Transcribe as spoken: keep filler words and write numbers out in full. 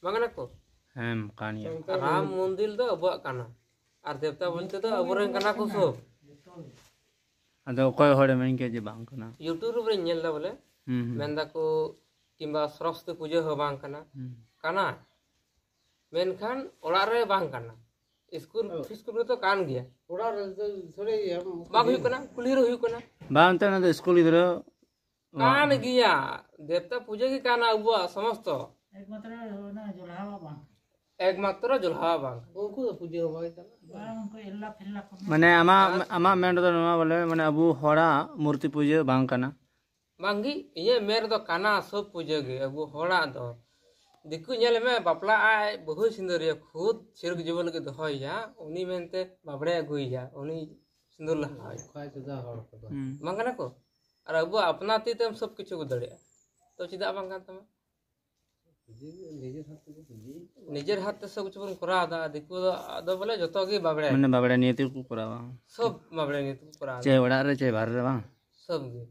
ᱵᱟᱝ ᱠᱟᱱᱟ ᱠᱚ? ᱦᱮᱸ, ᱠᱟᱱ ᱜᱮᱭᱟ᱾ ᱨᱟᱢ ᱢᱚᱱᱫᱤᱨ ᱫᱚ ᱟᱵᱚᱣᱟᱜ ᱠᱟᱱᱟ, ᱟᱨ ᱫᱮᱵᱛᱟ ᱵᱚᱞᱛᱮ ᱫᱚ ᱟᱵᱚᱨᱮᱱ ᱠᱟᱱᱟ ᱠᱚ ᱥᱚᱵ᱾ ᱟᱫᱚ ᱚᱠᱚᱭ ᱦᱚᱲᱮ ᱢᱮᱱ ᱠᱮᱫ ᱡᱮ ᱵᱟᱝ ᱠᱟᱱᱟ? YouTube ᱨᱮᱧ ᱧᱮᱞ ᱮᱫᱟ ᱵᱚᱞᱮ, ᱦᱩᱸ, ᱦᱩᱸ᱾ ᱢᱮᱱ ᱫᱟᱠᱚ ᱠᱤᱝᱵᱟ ᱥᱚᱨᱚᱥᱚᱛᱤ ᱯᱩᱡᱟᱹ ᱦᱚᱸ ᱵᱟᱝ ᱠᱟᱱᱟ᱾ ᱦᱩᱸ᱾ ᱠᱟᱱᱟ, ᱢᱮᱱᱠᱷᱟᱱ ᱚᱲᱟᱜ ᱨᱮ ᱵᱟᱝ ᱠᱟᱱᱟ, ᱥᱠᱩᱞ ᱯᱷᱤᱥᱠᱩᱞ ᱨᱮᱫᱚ ᱠᱟᱱ ᱜᱮᱭᱟ᱾ ᱚᱲᱟᱜ ᱨᱮ ᱫᱚ ᱛᱷᱚᱲᱮ ᱤᱭᱟᱹ ᱵᱟᱝ ᱦᱩᱭᱩᱜ ᱠᱟᱱᱟ, ᱠᱩᱞᱦᱤ ᱨᱮ ᱦᱩᱭᱩᱜ ᱠᱟᱱᱟ᱾ ᱵᱟᱝ, ᱚᱱᱛᱮ ᱚᱱᱟ ᱫᱚ ᱥᱠᱩᱞ ᱜᱤᱫᱽᱨᱟᱹ᱾ ᱠᱟᱱ ᱜᱮᱭᱟ, ᱫᱮᱵᱛᱟ ᱯᱩᱡᱟᱹ ᱜᱮ ᱠᱟᱱᱟ ᱟᱵᱚᱣᱟᱜ ᱥᱚᱢᱚᱥᱛᱚ᱾ ᱮᱠᱢᱟᱛᱨᱚ ᱚᱱᱟ ᱡᱚᱞᱦᱟᱣᱟ ᱵᱟᱝ᱾ ᱮᱠᱢᱟᱛᱨᱚ ᱡᱚᱞᱦᱟᱣᱟ ᱵᱟᱝ᱾ ᱩᱱᱠᱩ ᱫᱚ ᱯᱩᱡᱟᱹ ᱦᱚᱸ ᱵᱟᱝ ᱪᱟᱞᱟᱜᱼᱟ᱾ ᱵᱟᱝ, ᱩᱱᱠᱩ ᱮᱞᱞᱟ ᱯᱷᱮᱞᱞᱟ ᱠᱚ ᱢᱮᱱᱟ᱾ ᱢᱟᱱᱮ ᱟᱢᱟᱜ ᱟᱢᱟᱜ ᱢᱮᱱ ᱨᱮᱫᱚ ᱱᱚᱣᱟ ᱵᱚᱞᱮ, ᱢᱟᱱᱮ ᱟᱵᱚ ᱦᱚᱲᱟᱜ ᱢᱩᱨᱛᱤ ᱯᱩᱡᱟᱹ ᱵᱟᱝ ᱠᱟᱱᱟ᱾ ᱵᱟᱝᱜᱮ, ᱤᱧᱟᱹᱜ ᱢᱮᱱ ᱨᱮᱫᱚ ᱠᱟᱱᱟ ᱥᱚᱵ ᱯᱩᱡᱟᱹ ᱜᱮ ᱟᱵᱚ ᱦᱚᱲᱟᱜ ᱫᱚ᱾ ᱫᱤᱠᱩ ᱧᱮᱞ ᱢᱮ, ᱵᱟᱯᱞᱟ ᱟᱭ ᱵᱟᱹᱦᱩᱭ ᱥᱤᱸᱫᱩᱨᱮᱭᱟ, ᱠᱷᱩᱫ ᱥᱤᱨᱚᱠ ᱡᱤᱵᱚᱱ ᱞᱟᱹᱜᱤᱫ ᱫᱚᱦᱚᱭᱮᱭᱟ, ᱩᱱᱤ ᱢᱮᱱᱛᱮ ᱵᱟᱵᱲᱮ ᱟᱹᱜᱩᱭᱮᱭᱟ, ᱩᱱᱤ ᱥᱤᱸᱫᱩᱨ ᱞᱟᱦᱟᱭᱟ᱾ ᱚᱠᱟ ᱪᱮᱫᱟᱜ ᱦᱚᱲ ᱠᱚᱫᱚ ᱦᱩᱸ᱾ ᱵᱟᱝ ᱠᱟᱱᱟ ᱠᱚ? ᱟᱨ ᱟᱵᱚᱣᱟᱜ ᱟᱯᱱᱟ ᱛᱤ ᱛᱮᱢ ᱥᱚᱵ ᱠᱤᱪᱷᱩ ᱠᱚ ᱫᱟᱲᱮᱭᱟᱜᱼᱟ, ᱛᱚ ᱪᱮᱫᱟᱜ ᱵᱟᱝ ᱠᱟᱱ ᱛᱟᱢᱟ? ᱱᱤᱡᱮ- ᱱᱤᱡᱮᱨ ᱦᱟᱛ ᱛᱮᱜᱮ ᱯᱩᱡᱟᱹ᱾ ᱱᱤᱡᱮᱨ ᱦᱟᱛ ᱛᱮ ᱥᱚᱵ ᱠᱤᱪᱷᱩ ᱵᱚᱱ ᱠᱚᱨᱟᱣ ᱮᱫᱟ, ᱟᱨ ᱫᱤᱠᱩ ᱫᱚ ᱟᱫᱚ ᱵᱚᱞᱮ ᱡᱚᱛᱚ ᱜᱮ ᱵᱟᱵᱲᱮ, ᱢᱟᱱᱮ ᱵᱟᱵᱲᱮ ᱱᱤᱭᱮ ᱛᱮᱜᱮ ᱠᱚ ᱠᱚᱨᱟᱣᱟ, ᱥᱚᱵ ᱵᱟᱵᱲᱮ ᱱᱤᱭᱮ ᱛᱮᱠᱚ ᱠᱚᱨᱟᱣ ᱮᱫᱟ, ᱪᱟᱦᱮ ᱚᱲᱟᱜ ᱨᱮ ᱪᱟᱦᱮ ᱵᱟᱦᱨᱮ ᱨᱮ, ᱵᱟᱝ? ᱥᱚᱵ ᱜᱮ᱾